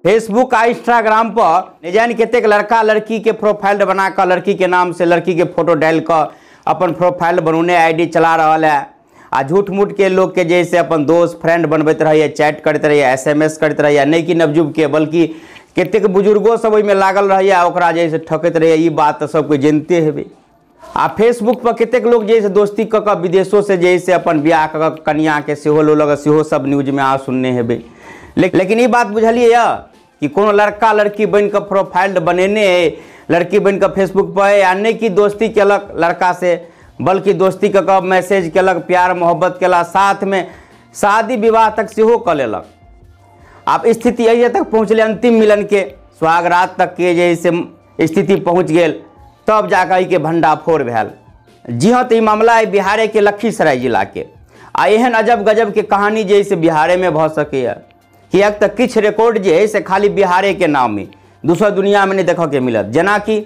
Facebook आ Instagram पर नहि जानि कतेक लड़का लड़की के प्रोफाइल बना कऽ लड़की के नाम से लड़की के फोटो डालि कऽ अपन प्रोफाइल बनौने आईडी चला रहल है आ झूठ मूठ के लोग के जैसे अपन दोस्त फ्रेंड बनबैत रहैए, चैट करैत रहैए, SMS करैत रहैए। नहि कि नवयुवक के बल्कि कतेक बुजुर्गो सब ओहिमे लागल रहैए आ ओकरा जैसे ठकैत रहैए। ई बात तऽ सब कोइ जनिते हेबै। आ फेसबुक पर कतेक लोग जे दोस्ती कऽ कऽ विदेशो से जे अपन बियाह कऽ कऽ कनिया के सेहो लऽ सेहो सब न्यूजमे अहाँ सुनने हेबै। लेकिन ई बात बुझलियै यऽ कि कोनो लड़का लड़की बनि कऽ प्रोफाइल बनेने अइ, लड़की बनि कऽ फेसबुक पर अइ आ नहि कि दोस्ती केलक लड़का से, बल्कि दोस्ती कऽ कऽ मैसेज केलक, प्यार मोहब्बत केलक, साथमे शादी विवाह तक सेहो कऽ लेलक। आब स्थिति एहि तक पहुँचलै, अंतिम मिलन के सुहागरात तक के जे से स्थिति पहुँच गेल, तब जाकऽ एहिके भंडाफोड़ भेल। जी हाँ, तऽ ई मामला अइ बिहारे के लखीसराय जिलाके आ एहन अजब गजब के कहानी जे से बिहारेमे भऽ सकैए, किएक तऽ किछु रिकॉर्ड जे है से खाली बिहारेके नाम अइ, दोसर दुनियामे नहि देखऽके मिलत। जेनाकि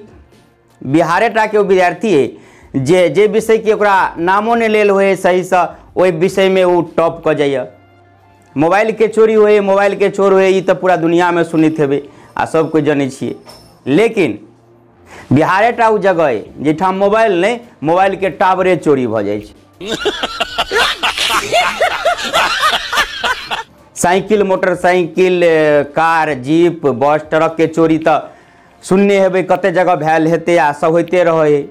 बिहारे टाके ओ विद्यार्थी अइ जे जे विषयके ओकरा नामो नहि लेल होइ सहीसँ, ओहि विषयमे ओ टॉप कऽ जाइए। मोबाइलके चोरी होइ, मोबाइलके चोर होइ, ई तऽ पूरा दुनियामे सुनैत हेबै आ सब कोइ जनै छियै। लेकिन बिहारे टा ओ जगह अइ जाहिठाम मोबाइल नहि, मोबाइलके टावरे चोरी भऽ जाइ छै। Cycle, motorcycle, car, jeep, bus, truck के चोरी तऽ सुनने हेबै, कते जगह भेल हेतै आ सब होइते रहै।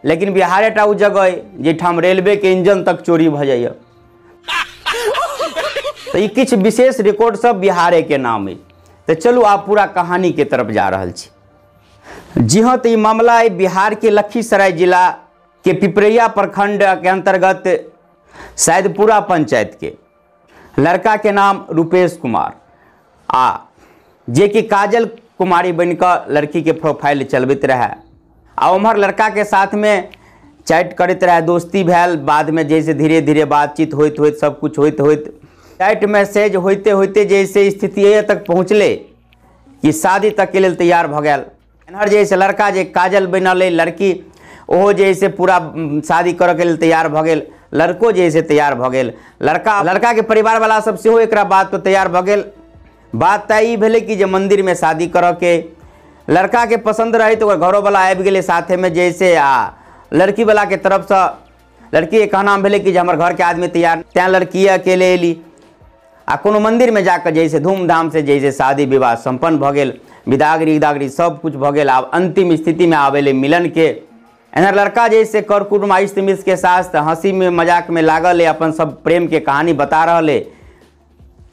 लेकिन बिहारे टा ओ जगह अइ जाहिठाम रेलवे के इंजन तक चोरी भऽ जाइए। तऽ ई किछु विशेष रिकॉर्ड सब बिहारे के नाम अइ। तऽ चलू आब पूरा कहानी के तरफ जा रहल छी। जी हाँ, तऽ ई मामला अइ बिहार के लखीसराय जिला के पिपरैया प्रखंड के अंतर्गत सैदपुरा पंचायत के लड़का के नाम रुपेश कुमार आ जे कि काजल कुमारी बनिकऽ लड़की के प्रोफाइल चलबैत रहै आ उम्हर लड़का के साथमे चैट करैत रहै, दोस्ती भेल। बादमे जैसे धीरे धीरे बातचीत होइत होइत सब कुछ होइत होइत चैट मैसेज होइते होइते जैसे स्थिति एहि तक पहुँचलै कि शादी तक के लेल तैयार भऽ गेल। एन्हर जे लड़का जे काजल बनल अइ लड़की, ओहो जे से पूरा शादी करऽके लेल तैयार भऽ गेल, लड़को जे से तैयार भऽ गेल, लड़का लड़काके परिवारवला सब सेहो एकरा बात पर तैयार भऽ गेल। बात तऽ ई भेलै कि जे मन्दिरमे शादी करऽके लड़काके पसन्द रहै तऽ ओकर घरोवला आबि गेलै साथेमे जैसे आ लड़कीवलाके तरफसँ लड़कीके कहनाम भेलै कि जे हमर घरके आदमी तैयार, तैँ लड़की अकेले एली आ कोनो मन्दिरमे जाकऽ जैसे धूमधामसँ जैसे शादी विवाह सम्पन्न भऽ गेल, विदागरी उदागरी सब कुछ भऽ गेल। आब अन्तिम स्थितिमे आब एलै मिलनके। एन्हर लड़का जैसे कर कुटुम्ब इष्ट मित्र के साथ हंसी में मजाक में लागल है, अपन सब प्रेम के कहानी बता रहल है।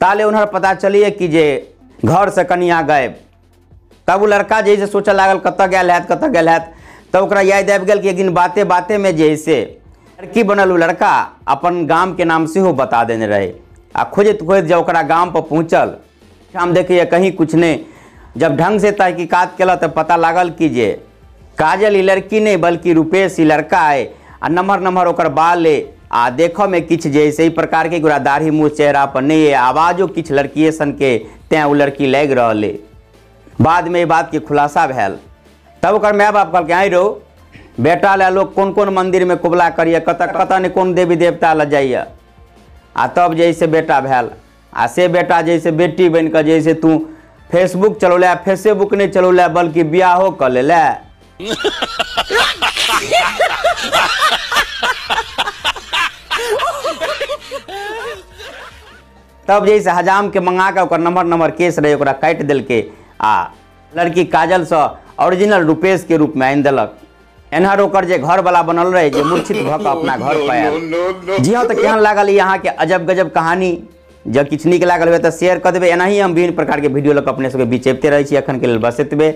ताले उन्हर पता चलिए कि जे घर से कनिया गायब। तब वो लड़का जैसे सोचऽ लागल कतऽ गेल हैत, कतऽ गेल हैत। तब ओकरा याद आबि गेल कि एक दिन बाते बाते में जैसे लड़की बनल ओ लड़का अपन गाम के नाम सेहो बता देने रहे आ खोजैत खोजैत जब ओकरा गाम पर पहुँचल, हम देखिए कहीं कुछ नहीं। जब ढंग से तहकीकात केलक तऽ पता लागल कि जे काजल ई लड़की नहीं बल्कि रुपेश ई लड़का है आ नम्हर नम्हर ओकर बाल है आ देखऽ में किछु जे है प्रकार के ओकरा दाढ़ी मुँह चेहरा पर नहीं है, आवाजो किछु लड़किए सन के, तैँ ओ लड़की लागि रहल है। बादमे ई बातके खुलासा भेल। तब ओकर my बाप कहलकै आँय रौ बेटा लए लोग कोन कोन मंदिरमे कबुला करिए, कतऽ कतऽ नहि कोन देवी देवता लए जाइए। आ तब जे से बेटा भेल आ से बेटा जैसे बेटी बनि कऽ जैसे तू फेसबुक चलौले, फेसबुक नहि चलौले बल्कि बियाहो कऽ लेले। तब जैसे हजाम के मंगा कऽ ओकर नम्हर नम्हर केस रहे ओकरा काटि देलकै आ लड़की काजलसँ ओरिजिनल रुपेश के रूपमे आनि देलक। एन्हर ओकर जे घरवला बनल रहे जे मूर्छित भऽ कऽ अपना घर पर आयल। जी हाँ, तऽ केहन लागल ई अहाँके अजब गजब कहानी? जँ किछु नीक लागल हुए तऽ शेयर कऽ देबै। एनाही हम विभिन्न प्रकारके वीडियो लऽ कऽ अपने सबके बीच अबिते रहै छी। एखनके लेल बस एतबे।